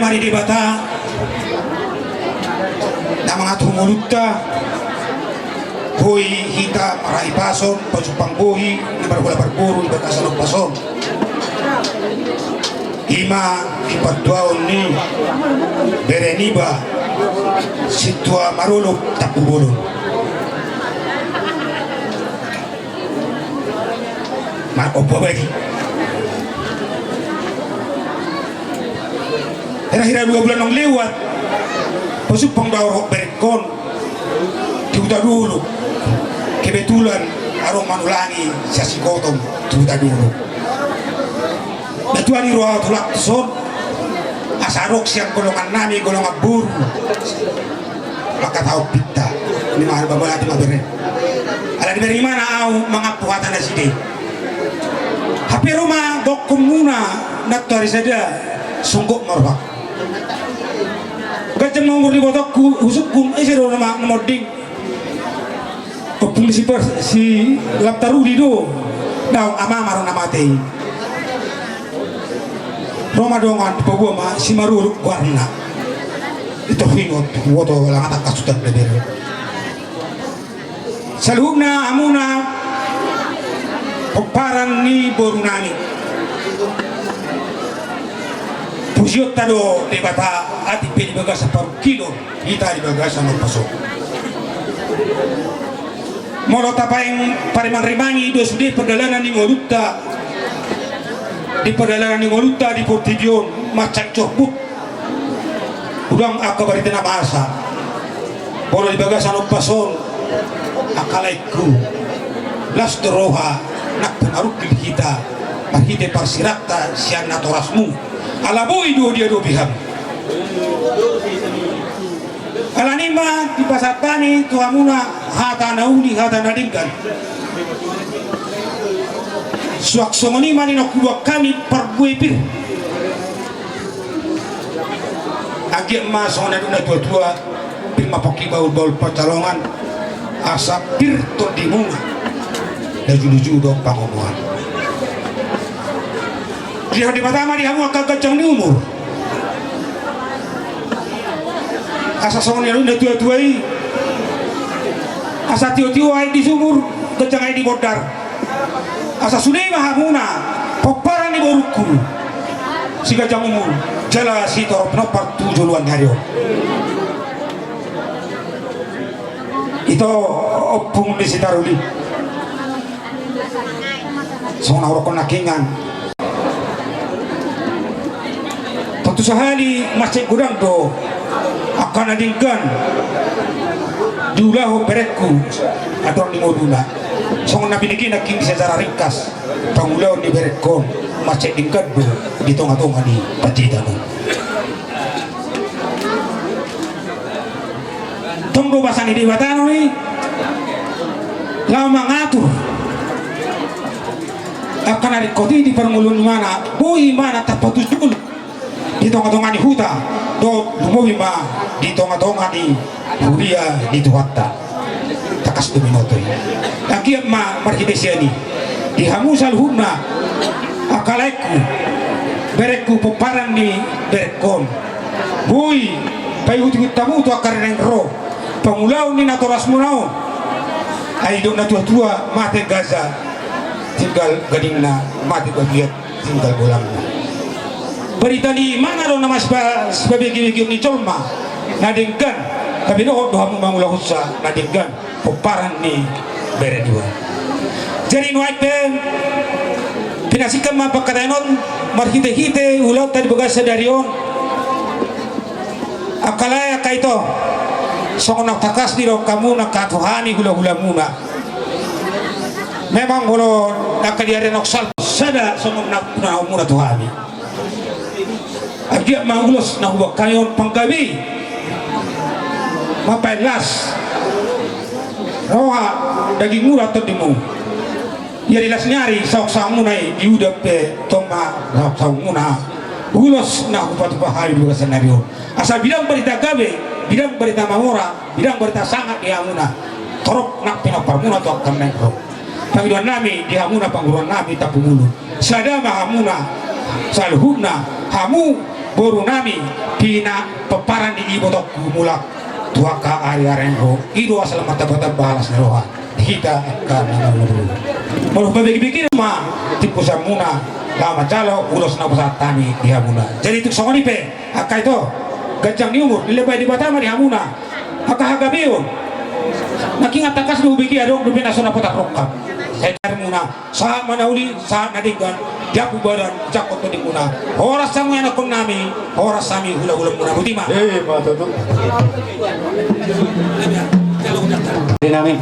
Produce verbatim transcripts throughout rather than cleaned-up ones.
Marhite Debata na mangatur ngolunta, boi hita marhahipason, pajumpang bohi na marbola parboru di bagasan ombas on. Ima di partuaon ni bere niba Sintua Marolop Tampu Bolon. Marompu abadi. Hira-hira dua bulan naung lewat, pajumpang do au dohot berengkon di Huta Dolok. Kebetulan adong manulangi sian Sigotong tu Huta Dolok. Natuali roha au tulak tuson, asa adong sian golongan nami, golongan boru. Maka tahu pita ni mahal babalati mabere. Ala diberi mana au mangampu hata nasida. Hape ro ma dokkon muna nantoari sada songgop marhak. Ganjang ma umur ni ibotongku, husungkun ise do na monding. Ompung ni si Lamtarudi do, daong amama do na mate i. Ro ma dongan, dipaboa ma si Maruluk goarna. Ito hingot, huboto langat angka sutan bebere. Saluhutna hamuna pomparan ni boru nami. Pusionta do Debata, atik pe di bagasan parungkilon hita di bagasan ombas on. Molo tapaeng parimang-rimangi do sude pardalanan ni ngolunta, di pardalanan ni ngolunta di portibi on mansai jorput. Godang angka barita na masa. Molo di bagasan ombas on, angka laengku, las do roha nang pe marungkil hita marhite parsirangta sian natorasmu. Ala boi do diadopi hamu. Alani i ma dipasahat hami tu hamuna hata na uli, hata na denggan. Suang songon i ma ninna, huboan hami parbue pir. Anggiat ma songon na nidok ni natua-tua, pir ma pongki, bahul-bahul pansalongan, asa pir tondimuna, na julu-julu dohot pangomoan. Dilehon Debata ma di hamu angka ganjang ni umur. Asa songon na nidok ni natua-tua i, asa tio-tio aek di sumur, ganjang aek di bondar. Asa sude ma hamuna pomparan ni borungku, siganjang umur jala sitorop pinompar tu joloan ni ari on. Ito, ompung ni si Taruli. Songon na hudokkon nangkiningan, tontu sahali mansai godang do angka na denggan diulahon berengku andorang di ngoluna. Songon na binege nangkin di sejarah ringkas pangulaon ni berengkon, mansai denggan do di tonga-tonga ni panjaitan on. Tong do basa ni Debata on i laho mangatur angka na ringkot i di parngoluon ni ibana, boi ibana tarpatujolo di tonga-tonga ni huta, dohot lumobi ma di tonga-tonga ni huria ni Tuhanta. Tangkas do binoto i. Anggiat ma marhite sian i, di hamu saluhutna angka laengku, berengku, pomparan ni berengkon, boi paihut-ihut hamu tu angka na naeng ro pangulaon ni natorasmuna on. Ai didok natua-tua, mate gaja tinggal gadingna, mate babiat tinggal bolangna. Barita ni ibana do na masipa-, sipabege-begeon ni jolma na denggan, hape dohot do hamu mangulahonsa na denggan, pomparan ni bere niba. Jadi nuaeng pe pinasingkap ma pangkataion on marhite-hite ulaonta di bagasan sadari on. Angka lae, angka ito, songon na tangkas didok hamuna angka tu hami hula-hulamuna. Memang molo angka di ari naung salpu sada songon na pinahanmuna tu hami. Anggiat ma ulos na huboan hami on panggabe, mambahen las roha, dagingmuna, tondimuna. Ia di las ni ari saonsaonmuna i, di udan pe tong ma saonsaonmuna ulos na hupatupa hami di bagasan ari on. Asa bidang barita gabe, bidang barita mamora, bidang barita sangap di hamuna, torop nang pinomparmuna tu angka na naeng ro. Pangidoan nami di hamuna, pangguruan nami Tampubolon, sada ma hamuna saluhutna, hamu Boru nami, pina pomparan ni ibotongku mulak tu angka ari-ari on, i do asa lam martamba-tamba las ni roha di hita angka na marboru. Molo hubege-bege ma timpusanmuna laho manjalo ulos na hupasahat hami di hamuna. Jadi tung songon i pe angka ito, ganjang ni umur dilehon Debata ma di hamuna. Angka hagabeon na inganan tangkas do hubege, adong dope na so na potar rongkap. Sai tarimuna sahat ma na uli, sahat na denggan, di ampung badan, jangkon tondimuna. Horas hamu ianakkon nami, horas hami hula-hulamuna. Boti ma. Eh, ma tutu. Di nami,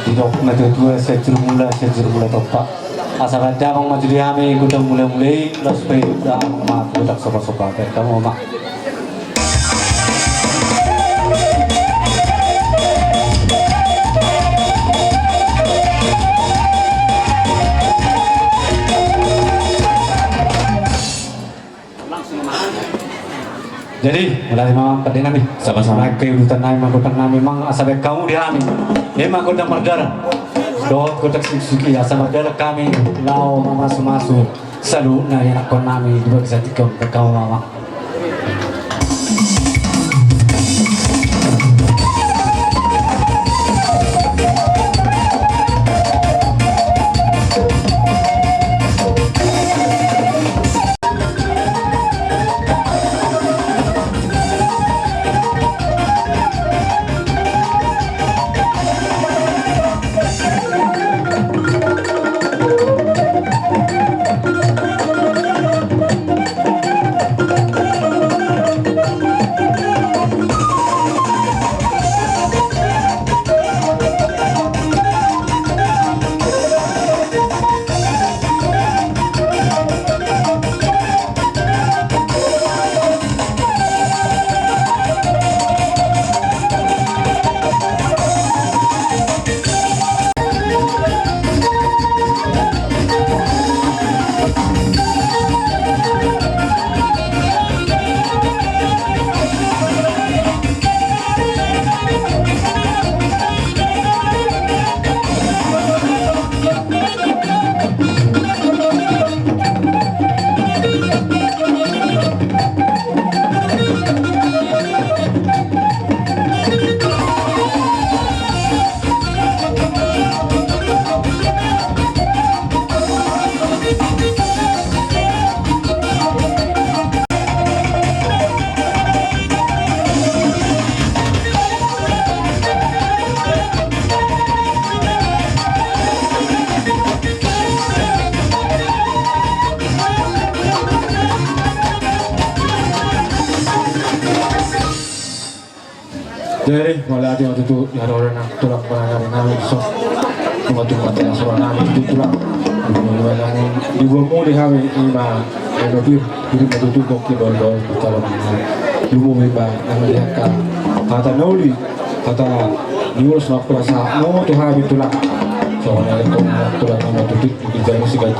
didok na tua-tua, sian jurumula, sian jurumula tompa. Asa baen damang ma tu hami godang mula-mula i, laos pe damang ma godang sopa-sopa. Baen hamu ma. Jadi, mulai ma pande nami. Sama-sama. Mulai ke udutan nami, ma gondang nami, mang asa baen hamu di hami. Ima gondang mardalan dohot gondang singsuki, asa mardalan hami laho mamasu-masu saluhutna ianakkon nami di bagasan tingki on, baen hamu ma. Jadi, mauliate ma tutu di haroro nang tulang pandengar nami, so. Tumpak-tumpak tena soro nami tutu tulang. Di boamu di hami ima, eno pir, pir ma tutu pongki dol-dol, tolong nami. Lumobi ma nang di angka hata na uli, hata ni ulos na pura sa, no tu hami tulang. So, na tulang nami tutu, di jani sigai.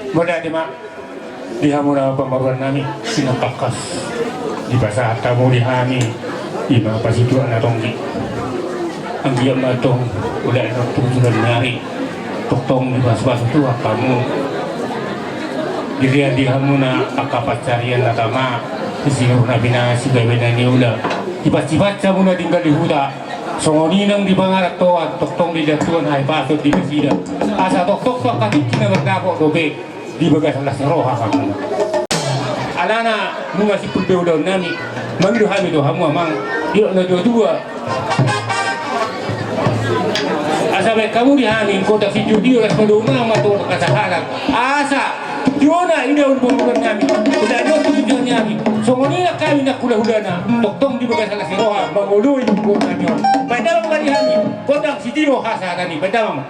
Mauliate ma di hamu na pamoruan nami, sinangkangkas dipasahat hamu di hami, i ma pasituak na tonggi. Anggiat ma tong, ula na tujuan nami, tongtong dipasupasu Tuhan hamu. Dirian di hamu na angka pansarian na tama, di sinur na pinasi gabe na niula. Dipasipasu hamu na tinggal di huta, songon i nang di pangarantoan, tongtong dilean Tuhan hahipason di nasida. Asa tongtong tu angka tingki na mardapot dope di bagasan las ni roha hamu. Alana nunga simpul be ulaon nami, mangido hami tu hamu amang, didok na tuatua. Asa baen hamu di hami, kota sijudi olas padomu ma tu angka sahalak. Asa, tiona ida ulaon nami, ulaon tu tujuan nami. Songon i nang hami na hulahulana, tongtong di bagasan las ni roha, mangoloi ulaon nami on. Baen damang ma di hami, gondang sitio hasa tani, baen damang ma.